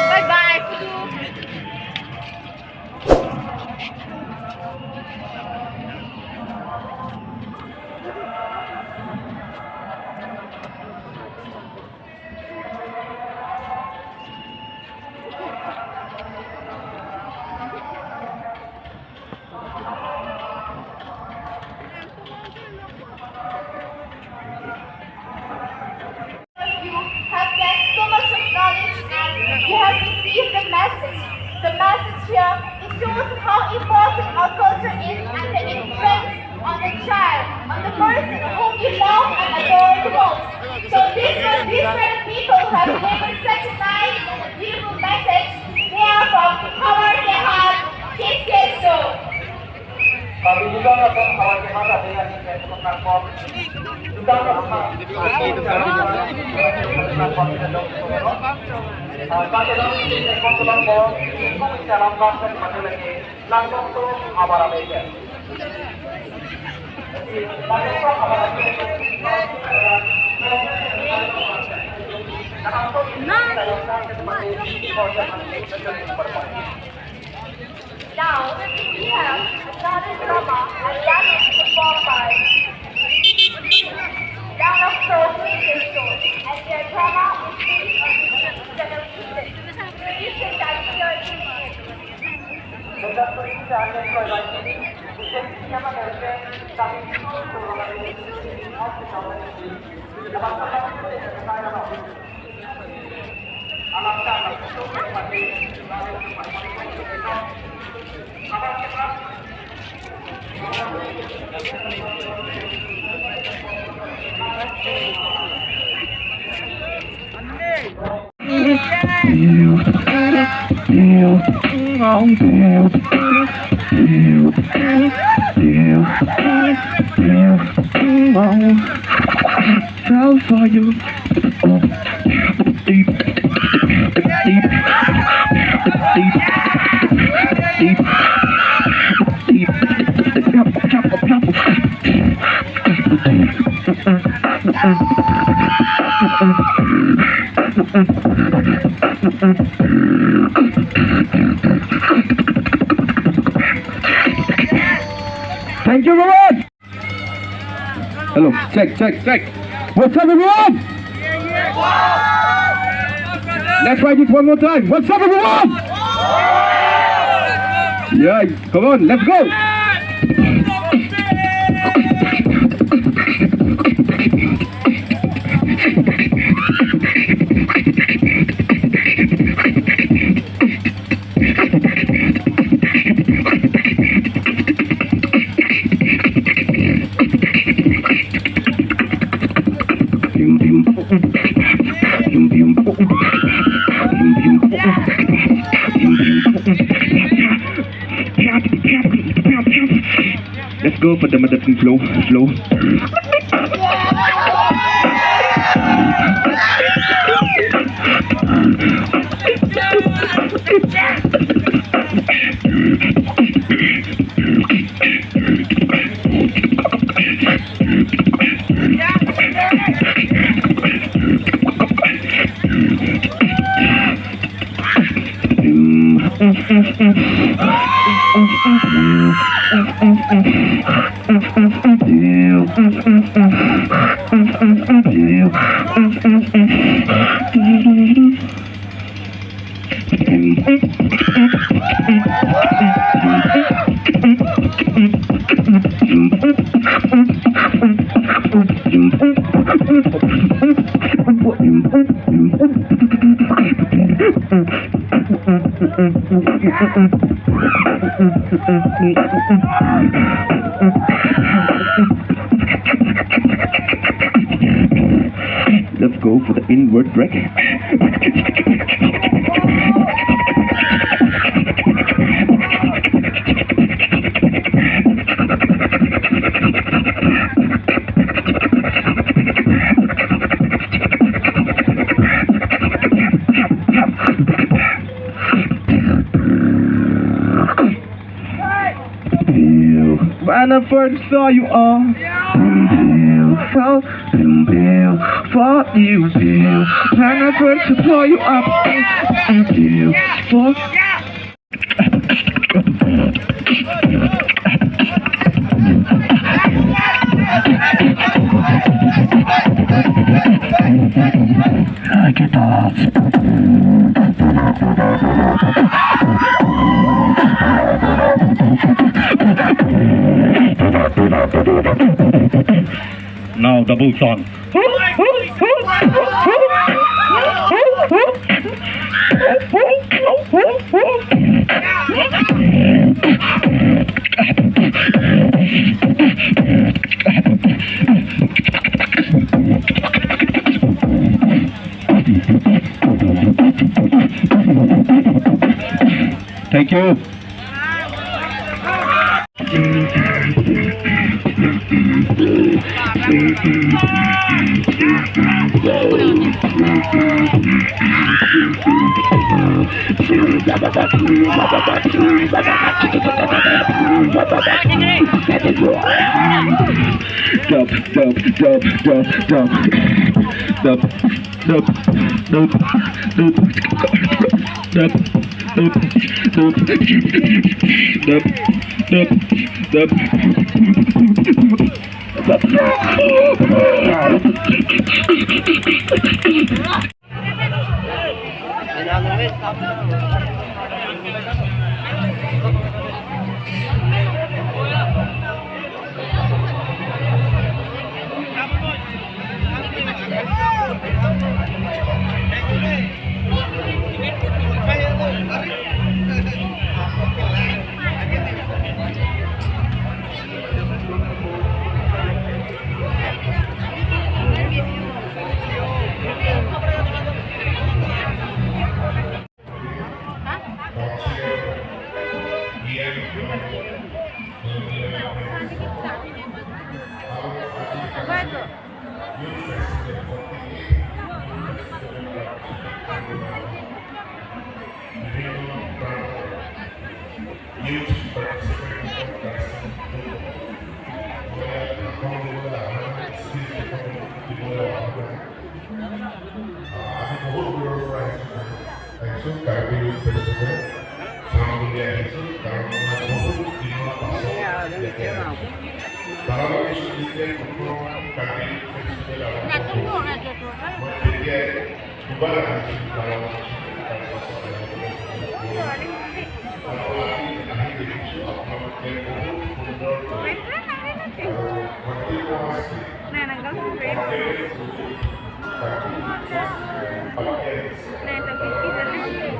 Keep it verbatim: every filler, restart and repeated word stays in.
Bye bye. You have gained so much of knowledge and you have received the message. The message here, it shows how important our culture is and the influence on the child, on the person whom you love and adore the most. So these were, these were the people who have delivered such a nice and beautiful message. They are from Havar Kehat, K C S O. Kami juga akan Havar Kehat ada yang ingin menangkap. Juga akan Now, we have another drama, and that is performed by Young Actors K C S O, and their drama is based on the Channel Kitchen. Please take time to hear it. Fell for you. Thank you very much. Hello, check, check, check. What's up, everyone? Let's try this one more time. What's up, everyone? Yeah, come on, let's go. Let's go for the motherfucking flow, flow. Let's go for the inward break. First saw you are beautiful, beautiful, beautiful. When I first saw you are beautiful. Now the bull song. Thank you. Dub, dub, dub, dub, dub, dub. Dub, dub, dub, dub, dub. Dub, dub, dub, dub, dub, dub. Youth participant in Karsi Nungpui. মই ইয়াত ভাষণ দিবলৈ অহা নাই, স্পীচ দিবলৈ অহা নাই। আহ, আমি বহুত দূৰৰ পৰা আহিছোঁ। আহিছোঁ কাৰ্বি ইউথ ফেষ্টিভেল চাম বুলি আহিছোঁ, কাৰণ মই বহুত দিনৰ পাছত ইয়াতে আহিছোঁ। বাৰ বছৰ যেতিয়া প্ৰথম কাৰ্বি ইউথ ফেষ্টিভেল আৰম্ভ হৈছিল, মই তেতিয়াই দুবাৰ আহিছিলোঁ, বাৰ বছৰ, তাৰ পাছত আহিবলৈ নহ'ল। আৰু আজি আহি দেখিছোঁ আপোনালোকে বহুত সুন্দৰকৈ আৰু ভক্তি সংস্কৃতি